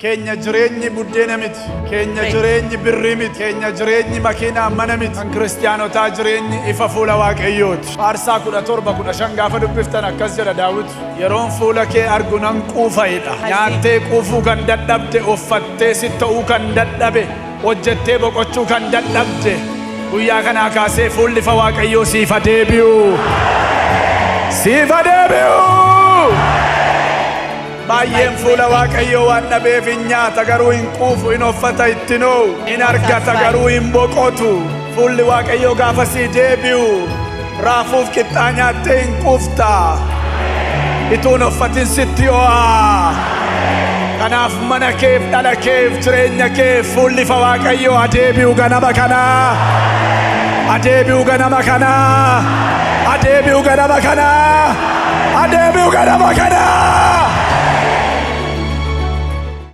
Keenya jireenyi buddeena miti. Keenya jireenyi birrii miti. Keenya jireenyi makiinaa mana miti. Kan kiristaanotaa jireenyi ifa fuula Waaqayyooti. Faarsaa 17:15 gaafa dubbiftan akkas jedha Daawit. Yeroon fuula kee argu nan quufa'edha. Nyaattee quufuu kan dadhabde, uffattee sitta'uu kan dadhabe, hojjettee boqochuu kan dadhabde. Guyyaa kanaa kaasee fuulli ifa Waaqayyoo siif haa deebi'u. Siif haa deebi'u. Baay'een fuula Waaqayyoo waan dhabeef hin nyaata garuu hin quufu, hin uffata ittinoo, hin argata garuu hin boqotu. Fuulli Waaqayyoo gaafa sii deebi'u raafuuf qixxaa nyaattee hin quufta. Ituun uffatin sitti ho'a. Kanaaf mana keef, dhala keef, jireenya keef fuulli ifa Waaqayyoo haa deebi'u ganama kanaa. Haa deebi'u ganama kanaa. Haa deebi'u ganama kanaa. Haa deebi'u ganama kanaa.